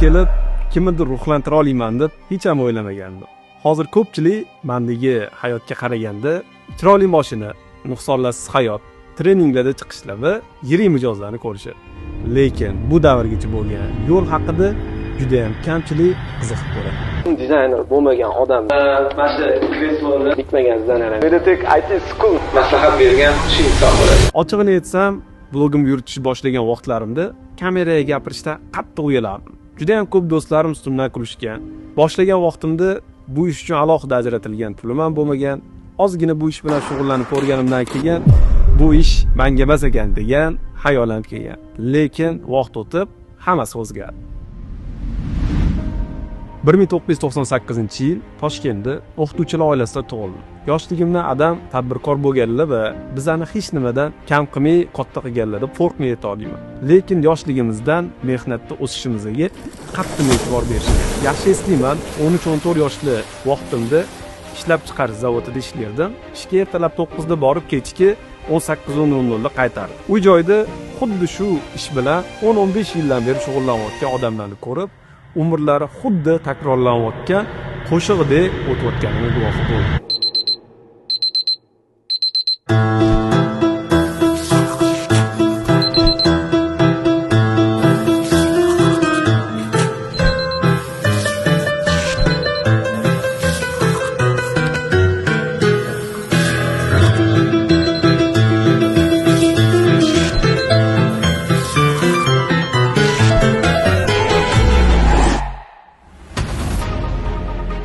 Kelib kimnidir ruhlantira olaman deb hech ham o'ylamagandim. Hozir ko'pchilik mandagi hayotga qaraganda chiroyli mashina, nuqsonlarsiz hayot, treninglarda chiqishlar va yirik mijozlarni ko'rishadi. Lekin bu davrgacha bo'lgan yo'l haqida juda ham kamchilik qiziqib ko'radi. Dizayner bo'lmagan odam mana shu kresloni bitmagan zdaniyani Mediatek IT School maslahat bergan shu inson bo'ladi. Ochig'ini aytsam, blogimni yuritishni boshlagan vaqtlarimda kameraga gapirishdan qattiq uyalardim. Juda ham ko'p do'stlarim ustimdan kulishgan. Boshlagan vaqtimda bu ish uchun alohida ajratilgan pulim ham bo'lmagan. Ozgina bu ish bilan shug'ullanib ko'rganimdan keyin bu ish menga emas ekan degan xayol ham kelgan. Lekin vaqt o'tib hammasi o'zgardi. 1998-yil Toshkentda o'qituvchilar oilasida tug'ildim. Yoshligimdan adam tadbirkor bo'lganlar va bizani hech nimadan kam qilmay katta qilganlar deb qo'rqmay ayta olaman. Lekin yoshligimizdan mehnatda o'sishimizga qattiq e'tibor berishgan. Yaxshi eslayman, 13-14 yoshli vaqtimda ishlab chiqarish zavodida ishlardim. Ishga ertalab 9 da borib, kechki 18:00 da qaytardim. U joyda xuddi shu ish bilan 10-15 yildan beri shug'ullanayotgan odamlarni ko'rib, umrlari xuddi takrorlanayotgan qo'shig'idek o'tayotganini guvohi bo'ldim.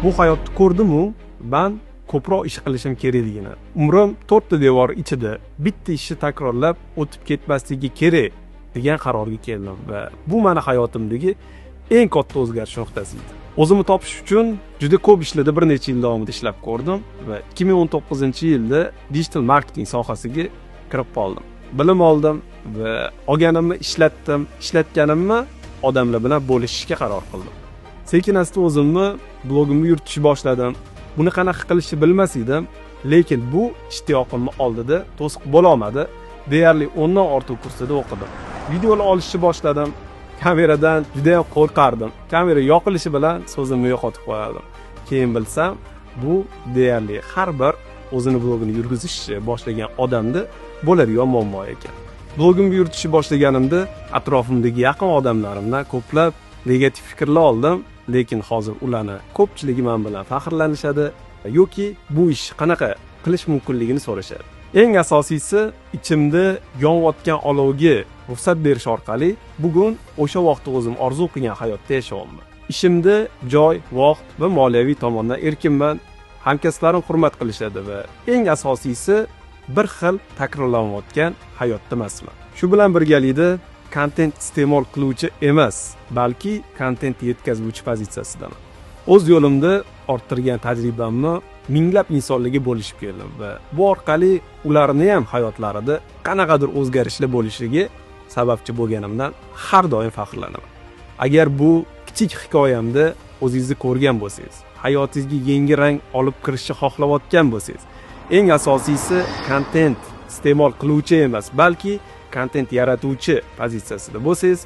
Bu hayotni ko'rdim-u, men ko'proq ish qilishim kerakligini, umrim to'rtta devor ichida bitta ishni takrorlab o'tib ketmasligi kerak degan qarorga keldim va bu meni hayotimdagi eng katta o'zgarish nuqtasi edi. O'zimni topish uchun juda ko'p ishlarda bir necha yil davomida ishlab ko'rdim va 2019-yilda digital marketing sohasiga kirib qoldim. Bilim oldim va olganimni ishlatdim, ishlatganimni odamlar bilan bo'lishishga qaror qildim. Sekin asta o'zimni blogimni yuritishni boshladim. Buni qanaqa qilishni bilmas edim, lekin bu ishtiyoqimni oldida to'siq bo'la olmadi. Deyarli 10 dan ortiq kursida o'qidim. Videolar olishni boshladim. Kameradan juda ham qo'rqardim. Kamera yoqilishi bilan so'zimni yo'qotib qo'yardim. Keyin bilsam, bu deyarli har bir o'zini blogini yurgizishni boshlagan odamda bo'ladigan muammo ekan. Blogimni yuritishni boshlaganimda atrofimdagi yaqin odamlarimdan ko'plab negativ fikrlar oldim. Lekin hozir ularni ko'pchiligi men bilan faxrlanishadi yoki bu ish qanaqa qilish mumkinligini so'rashadi. Eng asosiysi, ichimda yonayotgan olovga ruxsat berish orqali bugun o'sha vaqtda o'zim orzu qilgan hayotda yashayapman. Ishimda joy, vaqt va moliyaviy tomondan erkinman. Hamkasblarim hurmat qilishadi va eng asosiysi, bir xil takrorlanayotgan hayotda emasman. Shu bilan birgalikda kontent iste'mol qiluvchi emas, balki kontent yetkazuvchi pozitsiyasidaman. O'z yo'limda orttirgan tajribamni minglab insonlarga bo'lishib keldim va bu orqali ularni ham hayotlarida qanaqadir o'zgarishlar bo'lishiga sababchi bo'lganimdan har doim faxrlanaman. Agar bu kichik hikoyamda o'zingizni ko'rgan bo'lsangiz, hayotingizga yangi rang olib kirishni xohlayotgan bo'lsangiz, eng asosiysi kontent iste'mol qiluvchi emas, balki kontent yaratuvchi pozitsiyasida bo'lsangiz,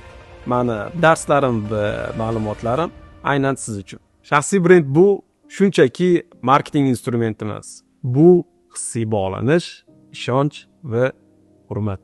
meni darslarim va ma'lumotlarim aynan siz uchun. Shaxsiy brend bu shunchaki marketing instrumenti emas. Bu hissiy bog'lanish, ishonch va hurmat.